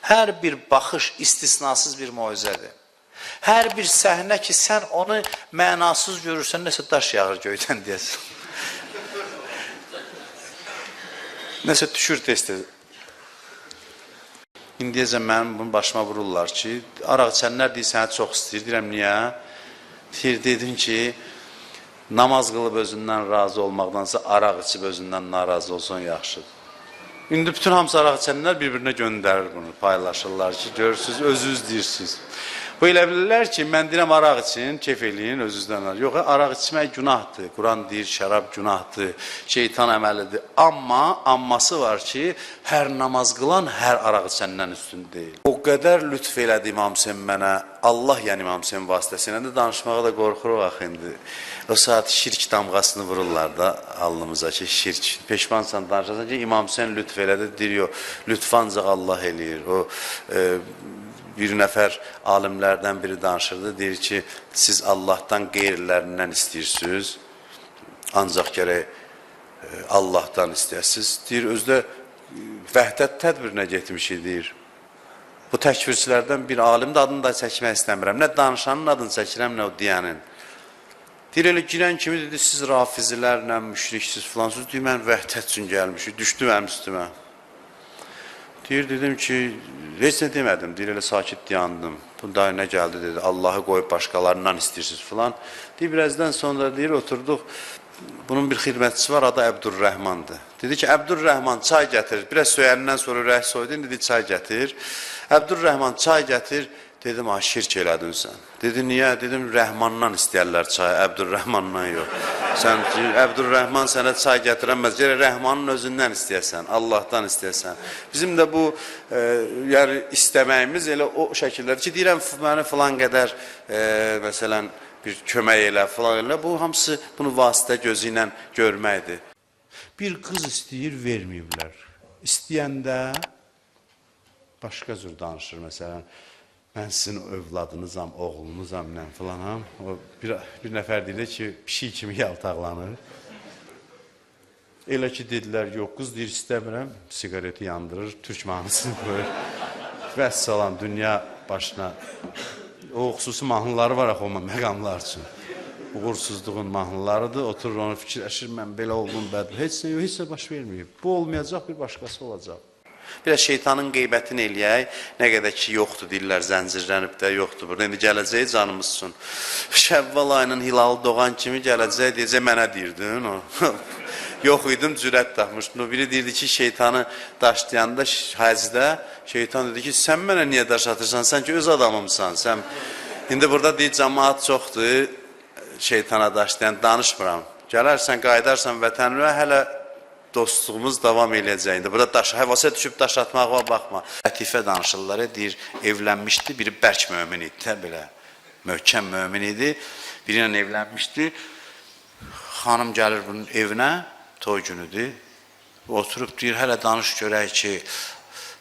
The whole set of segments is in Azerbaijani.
Hər bir baxış istisnasız bir moizədir. Hər bir səhnə ki, sən onu mənasız görürsən, nəsə daş yağır göydən deyəsən. Nəsə düşür tez-tez. İndiyəcən mənim bunu başıma vururlar ki, araq içənlər deyir, sənə çox istəyir. Deyirəm, niyə? Deyir, dedim ki, namaz qılıb özündən razı olmaqdansa araq içib özündən narazı olsan yaxşıdır. İndi bütün hamısı araq içənlər bir-birinə göndərir bunu, paylaşırlar ki, görürsünüz, özünüz deyirsiniz. Bu elə bilirlər ki, mən deyirəm araq için, kef eləyin, özünüzdən. Yox, araq içmək günahdır. Quran deyir, şərab günahdır, şeytan əməlidir. Amma, amması var ki, hər namaz qılan hər araq içəndən üstün deyil. O qədər lütf elədi İmam Hüseyn mənə, Allah yəni İmam Hüseyn vasitəsilə də danışmağa da qorxuruq axı indi. O saat şirk damğasını vururlar da alnımıza ki, şirk. Peşmansan danışasan ki, İmam Hüseyn lütf elədi, deyir, yox, lütf ancaq Allah eləyir. O, bir nəfər alimlərdən biri danışırdı, deyir ki, siz Allahdan qeyrilərindən istəyirsiniz, ancaq gərək Allahdan istəyəsiniz. Deyir, özdə vəhdət tədbirinə getmişik, deyir. Bu təkfirçilərdən bir alim də adını da çəkmək istəmirəm. Nə danışanın adını çəkirəm, nə o deyənin. Deyir, elə girən kimi dedi, siz rafizilərlə, müşriksiz filansız, deyir, mən vəhdət üçün gəlmişik, düşdü mənim üstümə. Deyir, dedim ki, heç nə demədim, deyir, elə sakit dayandım. Bu da nə gəldi, dedi, Allahı qoyub başqalarından istəyirsiniz filan. Deyir, birazdan sonra deyir, oturduq, bunun bir xidmətçisi var, adı Əbdürrəhmandır. Dedi ki, Əbdürrəhman çay gətir, biraz söyəndən sonra ürək soydu, dedi, çay gətir. Əbdürrəhman çay gətir, dedim, ha, şirk elədin sən. Dedi, niyə? Dedim, Rəhmandan istəyərlər çay, Əbdürrəhmandan yox. Sən, Əbdürrəhman sənə çay gətirəməz, gərək Rəhmanın özündən istəyəsən, Allahdan istəyəsən. Bizim də bu, yəni istəməyimiz elə o şəkildədir ki, deyirəm, məni filan qədər, məsələn, bir kömək elə, filan elə, bu hamısı bunu vasitə gözü ilə görməkdir. Bir qız istəyir, verməyiblər. İstəyəndə başqa cür danışır, məsələn, mən sizin övladınızam, oğlunuzam, nə filanam. O bir nəfər deyir ki, pişik kimi yaltaqlanır. Elə ki, dedilər, yox, qız deyir, istəmirəm, siqareti yandırır, türk mahnısını qoyur. Vəssalam, dünya başına. O xüsusi mahnıları var axı o məqamlar üçün. Uğursuzluğun mahnılarıdır, oturur onu fikirləşir, mən belə oldum, bəd. Heç nə yox, heç nə baş verməyib. Bu olmayacaq, bir başqası olacaq. Biraz şeytanın qeybətini eləyək, nə qədər ki yoxdur, deyirlər, zəncirlənib də yoxdur burada. İndi gələcək canımız üçün. Şəvval ayının hilalı doğan kimi gələcək, deyəcək, mənə deyirdin o. Yox idim, cürət tapmışdım. O biri deyirdi ki, şeytanı daşlayanda həcdə, şeytan dedi ki, sən mənə niyə daş atırsan, sən ki öz adamımsan. Sən... İndi burada deyir, cəmaat çoxdur, şeytana daşlayan, danışmıram. Gələrsən, qayıdarsan vətəninə, hələ dostluğumuz davam eləyəcək. İndi burada daş, həvasa düşüb daş atmağa baxma. Lətifə danışırlar, deyir, evlənmişdi, biri bərk mömin idi, də, belə möhkəm mömin idi. Biri ilə evlənmişdi. Xanım gəlir bunun evinə, toy günüdür. Oturub deyir, hələ danış görək ki,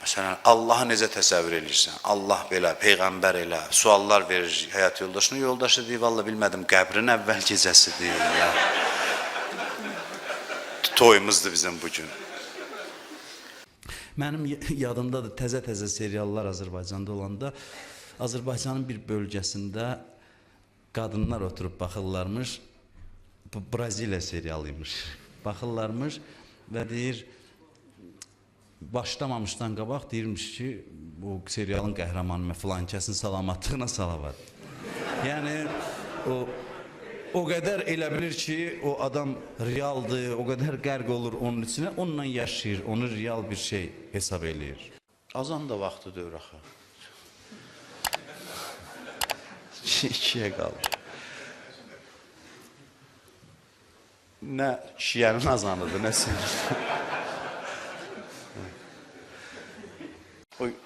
məsələn, Allahı necə təsəvvür eləyirsən? Allah belə, Peyğəmbər elə, suallar verir həyat yoldaşına. Yoldaşı deyir, valla bilmədim, qəbrin əvvəl gecəsidir. Ya. Toyumuzdur bizim bugün. Mənim yadımdadır, təzə-təzə seriallar Azərbaycanda olanda Azərbaycanın bir bölgəsində qadınlar oturub baxırlarmış. Bu Braziliya serialıymış. Baxırlarmış və deyir, başlamamışdan qabaq deyirmiş ki, bu serialın qəhrəmanı filan kəsin salamatlığına salavat. Yəni o qədər elə bilir ki, o adam realdır, o qədər qərq olur onun içinə, onunla yaşayır, onu real bir şey hesab eləyir. Azan da vaxtı deyir axı. İkiyə qalır. Nə şiənin azanıdır, nə sənin.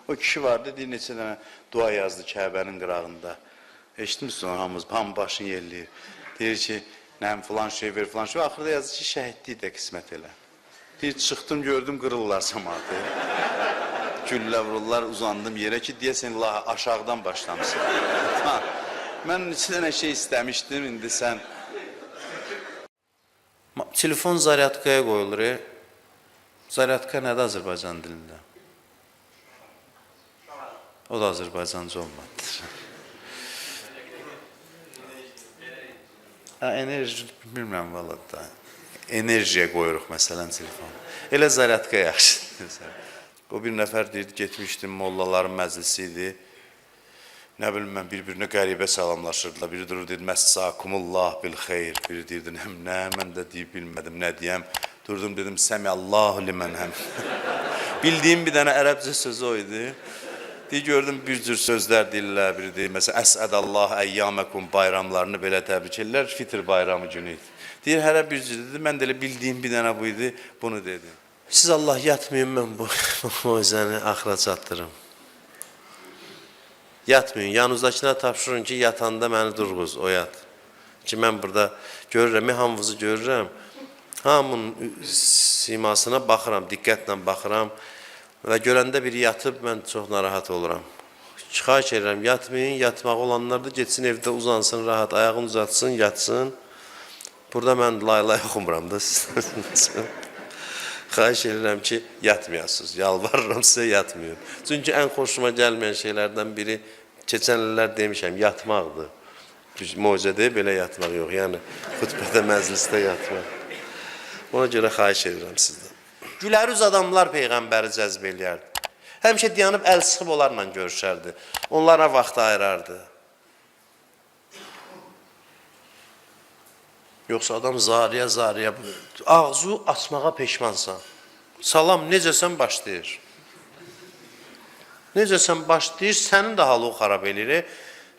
O kişi vardı, deyir, neçə dənə dua yazdı Kəbənin qırağında. Eşitmişsiniz onu hamımız, hamı başını yelləyir. Deyir ki, nəm filan şey ver, filan şey. Axırda yazdı ki, şəhidlik də qismət elə. Deyir, çıxdım, gördüm, qırırlar cəmaatı. Güllə vururlar, uzandım yerə ki, deyəsən, la, aşağıdan başlamışsın. Mən neçə dənə şey istəmişdim, indi sən... Telefon zaryadkaya qoyulur. Zaryadka nədir Azərbaycan dilində? O da Azərbaycanca olmadı. Ha, enerji bilmirəm valla da. Enerjiyə qoyuruq məsələn telefonu. Elə zaryadka yaxşıdır. O bir nəfər deyirdi, getmişdim, mollaların məclisi idi. Nə bilim mən bir-birinə qəribə salamlaşırdılar. Biri durur deyirdi, Məssakumullah bil xeyr. Biri deyirdi, nə, mən də deyib bilmədim, nə deyəm. Durdum dedim, Səmiallahu limən həm. Bildiyim bir dənə ərəbcə sözü o idi. Deyir, gördüm bir cür sözlər deyirlər, biri deyir, məsələn, Əsədallah əyyaməkum bayramlarını belə təbrik edirlər, fitr bayramı günü idi. Deyir, hərə bir cür dedi, mən də elə bildiyim bir dənə bu idi, bunu dedim. Siz Allah yatmayın, mən bu moizəni axıra çatdırım. Yatmayın, yanınızdakına tapşırın ki, yatanda məni durğuz, oyat. Ki, mən burada görürəm, hamınızı görürəm, hamının simasına baxıram, diqqətlə baxıram. Və görəndə biri yatıb, mən çox narahat oluram. Xahiş edirəm, yatmayın, yatmağı olanlar da getsin evdə uzansın, rahat, ayağını uzatsın, yatsın. Burada mən lay-lay oxumuram da sizə. Xahiş edirəm ki, yatmayasınız, yalvarıram sizə yatmayın. Çünki ən xoşuma gəlməyən şeylərdən biri, keçən illər demişəm, yatmaqdır. Moizədə belə yatmaq yox, yəni xütbədə, məclisdə yatmaq. Ona görə xahiş edirəm sizdən. Gülərüz adamlar Peyğəmbəri cəzb eləyərdi. Həmişə dayanıb əl sıxıb onlarla görüşərdi. Onlara vaxt ayırardı. Yoxsa adam zariyə zariyə, ağzı açmağa peşmansan. Salam, necəsən başlayır. Necəsən başlayır, sənin də halı xarab eləyir.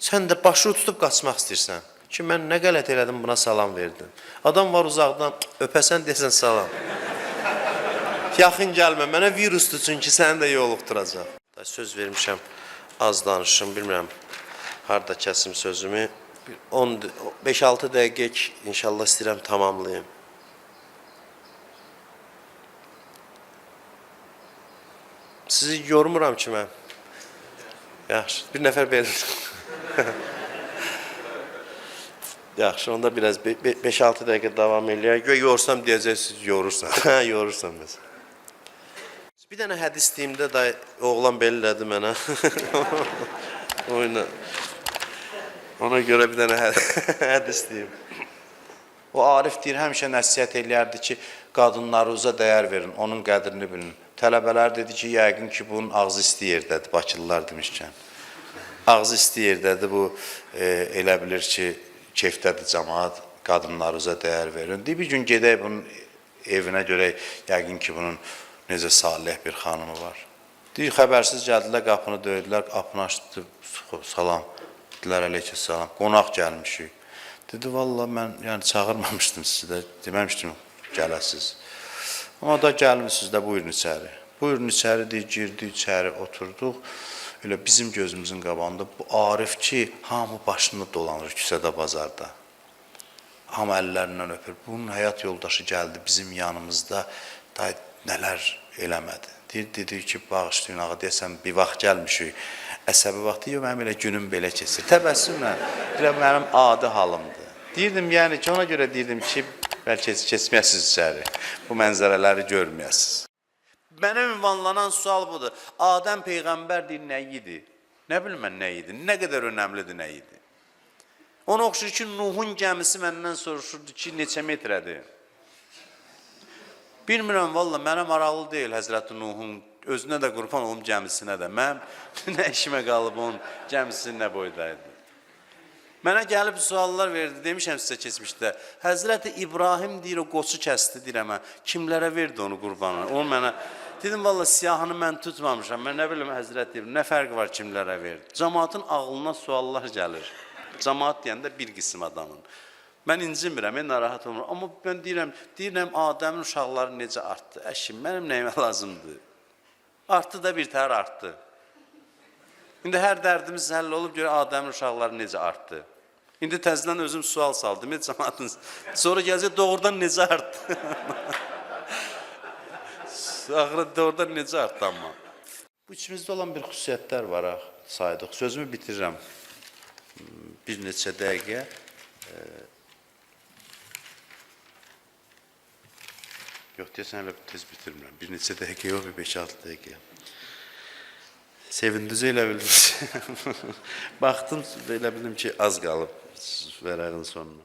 Sən də başı tutub qaçmaq istəyirsən. Ki, mən nə qələt elədim, buna salam verdim. Adam var uzaqdan, öpəsən deyəsən salam. Yaxın gəlmə, mənə virusdur çünki səni də yoluxduracaq. Söz vermişəm, az danışım, bilmirəm harda kəsim sözümü. 5-6 dəqiqə inşallah istəyirəm tamamlayım. Sizi yormuram ki mən. Yaxşı, bir nəfər belə. Yaxşı, onda biraz 5-6 dəqiqə davam eləyək. Göy yorsam deyəcəksiniz, yorursan. Hə, yorursan məsələn. Bir dənə hədis deyimdə də oğlan belə elədi mənə. Oyna. Ona görə bir dənə hədis deyim. O Arif deyir, həmişə nəsihət eləyərdi ki, qadınlarınıza dəyər verin, onun qədrini bilin. Tələbələr dedi ki, yəqin ki, bunun ağzı isti yerdədir, Bakılılar demişkən. Ağzı isti yerdədir, bu elə bilir ki, keyfdədir camaat, qadınlarınıza dəyər verin. Deyir, bir gün gedək bunun evinə görək, yəqin ki, bunun necə salih bir xanımı var. Deyir, xəbərsiz gəldilər, qapını döydülər, qapını açdı, salam. Dedilər, aleykümselam, qonaq gəlmişik. Dedi, vallah mən yəni, çağırmamışdım sizi də, deməmişdim gələsiz. Amma da gəlmişsiniz də, buyurun içəri. Buyurun içəri, deyir, girdik içəri, oturduq. Elə bizim gözümüzün qabağında bu Arif ki, hamı başını dolanır küçədə, bazarda. Hamı əllərindən öpür. Bunun həyat yoldaşı gəldi bizim yanımızda, da nələr eləmədi. Deyir, dedi ki, bağışlayın ağa, deyəsən bir vaxt gəlmişik. Əsəbi vaxtı, yox, mənim elə günüm belə keçir. Təbəssümlə, elə mənim adi halımdır. Deyirdim, yəni ki, ona görə deyirdim ki, bəlkə keçməyəsiniz içəri, bu mənzərələri görməyəsiniz. Mənə ünvanlanan sual budur. Adəm Peyğəmbər deyir, nə idi? Nə bilim mən nə idi? Nə qədər önəmlidir nə idi? Ona oxşur ki, Nuhun gəmisi məndən soruşurdu ki, neçə metrədir? Bilmirəm, valla, mənə maraqlı deyil Həzrəti Nuhun, özünə də qurban olum gəmisinə də. Mənim nə işimə qalıb onun gəmisi nə boydaydı? Mənə gəlib suallar verdi, demişəm sizə keçmişdə. Həzrəti İbrahim deyir, o qoçu kəsdi, deyirəm, kimlərə verdi onu qurbanı? O mənə, dedim, valla siyahını mən tutmamışam, mən nə bilim Həzrəti İbrahim, nə fərqi var kimlərə verdi? Camaatın ağlına suallar gəlir. Camaat deyəndə bir qism adamın. Mən incinmirəm, mən narahat olmuram. Amma mən deyirəm Adəmin uşaqları necə artdı? Əşi, mənim nəyimə lazımdır? Artdı da bir təhər artdı. İndi hər dərdimiz həll olub, görə Adəmin uşaqları necə artdı? İndi təzədən özüm sual saldım, camaatın. Sonra gələcək, doğrudan necə artdı? Axırı doğrudan necə artdı amma? Bu içimizdə olan bir xüsusiyyətlər var, saydıq. Sözümü bitirirəm. Bir neçə dəqiqə. Yox, deyəsən hələ tez bitirmirəm. Bir neçə dəqiqə yox, bir 5-6 dəqiqə. Sevindici elə bildim. Baxdım, elə bildim ki, az qalıb vərəqin sonuna.